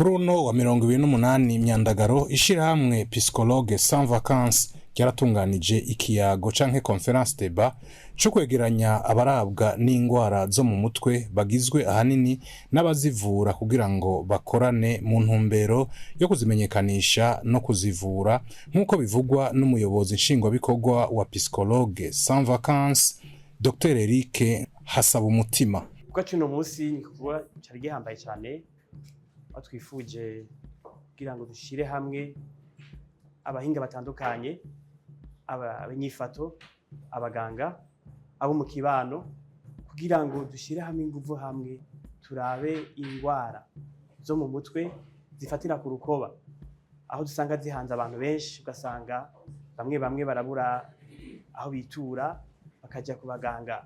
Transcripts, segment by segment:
Kuri uno wa 28 Myandagaro, ishirahamwe Psychologue Sans Vacances ryaratunganije ikiyago canke conférence débat co kwegeranya abarabwa n'ingwara zo mu mutwe, bagizwe ahanini n'abazivura, kugira ngo bakorane mu ntumbero yo kuzimenyekanisha no kuzivura, nk'uko bivugwa n'umuyobozi nshingwabikorwa wa Psychologue Sans Vacances, Dr Eric Hasabumutima. Kuko cuno munsi ni igikorwa cari gihambaye cyane, aho twifuje kugira ngo dushire hamwe abahinga batandukanye, abanyifato, abaganga, abo mu kibano, kugira ngo dushire hamwe inguvu hamwe, turabe ingwara zo mu mutwe zifatira ku rukoba, aho dusanga zihanze abantu benshi, ugasanga bamwe bamwe barabura aho bitura, bakaja ku baganga,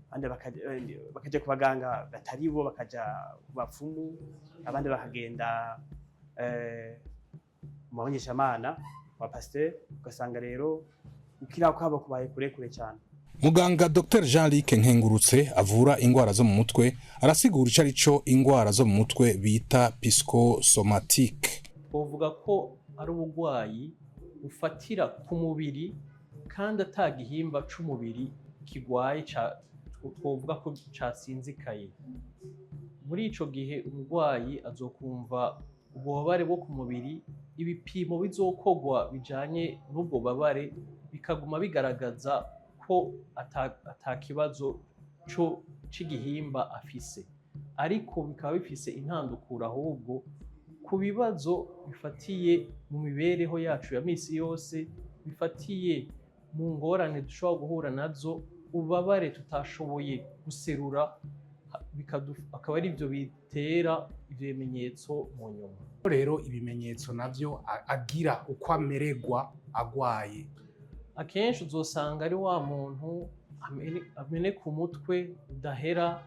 abandi bakaja ku baganga batari bo, bakaja ku bapfumu, abandi bakagenda mu bamenyeshamana wa pasteur, ugasanga rero ukira kwabo kubaye kure kure cyane. Muganga Dr Jean Luc Nkengurutse avura ingwara zo mu mutwe arasigura ico arico ingwara zo mu mutwe bita psychosomatique. Twovuga ko ari uburwayi bufatira ku mubiri kandi ata gihimba c'umubiri kigwaye twovuga ko casinzikaye. Muri ico gihe umurwayi azokumva ububabare bwo ku mubiri, ibipimo bizokorwa bijanye n'ubwo bubabare bikaguma bigaragaza ko ata kibazo co c'igihimba afise, ariko bikaba bifise intandukuro ahubwo ku bibazo bifatiye mu mibereho yacu ya misi yose, bifatiye mu ngorane dushobora guhura nazo, ububabare tutashoboye guserura, akaba ari byo bitera ivyo bimenyetso mu nyuma. Rero ibimenyetso navyo agira uko amererwa agwaye? Akenshi uzosanga ari wa muntu ameneka umutwe udahera,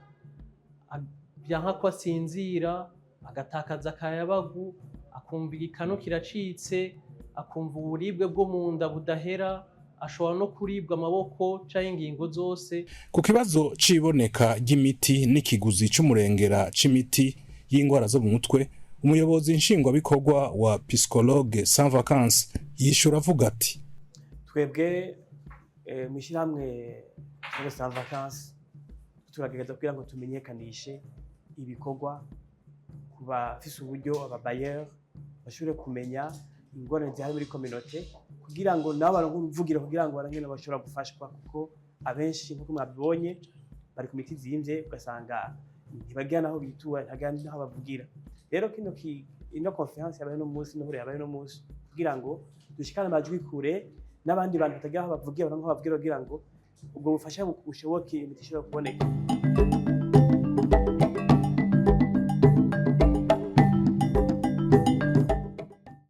vyanka ko asinzira, agatakaza akayabagu, akumva igikanu kiracitse, akumva uburibwe bwo mu nda budahera, ashobora no kuribwa amaboko canke ingingo zose. Ku kibazo c'iboneka ry'imiti n'ikiguzi c'umurengera c'imiti y'ingwara zo mu mutwe, umuyobozi nshingwabikorwa wa Psychologue Sans Vacances yishura avuga ati: Twebwe mw'ishyirahamwe Psychologue Sans Vacances turagerageza kugira ngo tumenyekanishe ibikorwa ku bafise uburyo, aba bailleurs, bashobore kumenya ingorane zihari muri communauté, kugira ngo nabo baronke uruvugiro, kugira ngo baronke bashobora gufashwa, kuko abenshi, nk'uko mwabibonye, bari ku miti izimvye, ugasanga ntibagira naho bitura, ntibagira naho bavugira. Rero kino ino conférence yabaye no munsi, n'ihuriro yabaye no munsi, kugira ngo dushikane amajwi kure n'abandi bantu batagira aho bavugira baronke aho bavugira, kugira ngo ubwo bufasha bushoboke, imiti ishobora kuboneka.